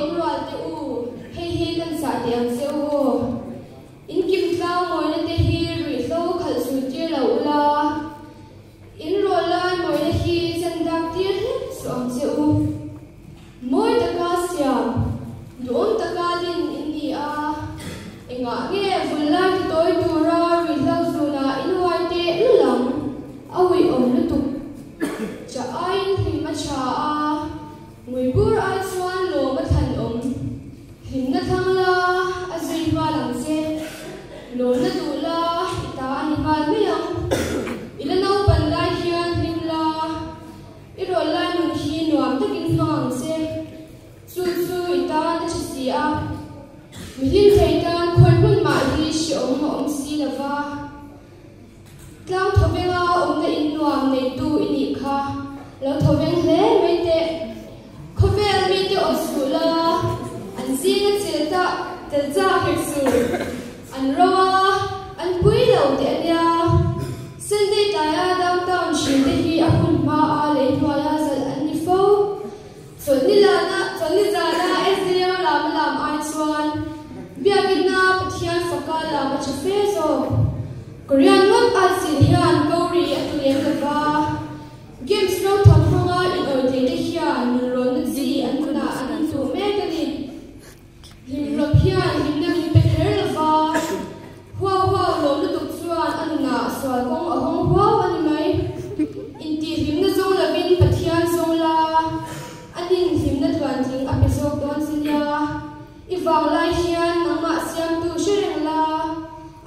awm rual te u, hei hi kan chah teh ang che u aw. In kim tlang mawina te hi ruihhlo khalh sul tir lo ula, in rawl lai mawina hi chan dak tir hlek suh ang che u. Mawi taka siam, duhawm taka din in ni a, engah nge vul lai ti tawi tura ruihhlo zunah in uai teh lul ang? A uih awm lutuk. Chah aiin hlim a tha a, ngui bur ai chuan lawm a thlan awm. Hlimna thlang la, a zui nghal ang che. Lawmna duh la, i ta a ni nghal mai ang. I la naupan lai hian hlim la, i rawl lai nun hi nuam takin hmang ang che. Chu chu i tan a tha si a. Mi hlim thei tan khawi hmun mah hi hrehawm a awm si lo va. Tlang thawvenga awmna in nuam neitu i nih kha lo thawveng hle mai teh. Khawvel mite awm suh la, an zinga chil ta tel chak hek suh. An ro a, an pui lo teh a nia. Sunday tlaia downtown hrin te hi a hun hma a lei hnuaia zalh an ni fo. Chawlhni lana, chawlhni zana SDO lama lam ai chuan Biakina Pathian faka lam a tha fe zawk. Korean ngawt ai chin hian Kori a tu lem lova, Games ro thawk hmanga inawih thei te hian nunrawnna chi an nunah an intuh mek a ni. Hlimhlawp hian hlimna min pe kher lova, huau huau lawm lutuk chuan a nunah sual kawng a hawng huau a ni mai. Intih hlimna zawng lovin Pathian zawng la, a nin hlimna tluantling a pe zawk dawn che nia. I vang lai hian nangmah siamtu hre reng la,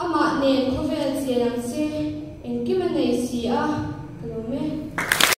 amah nen.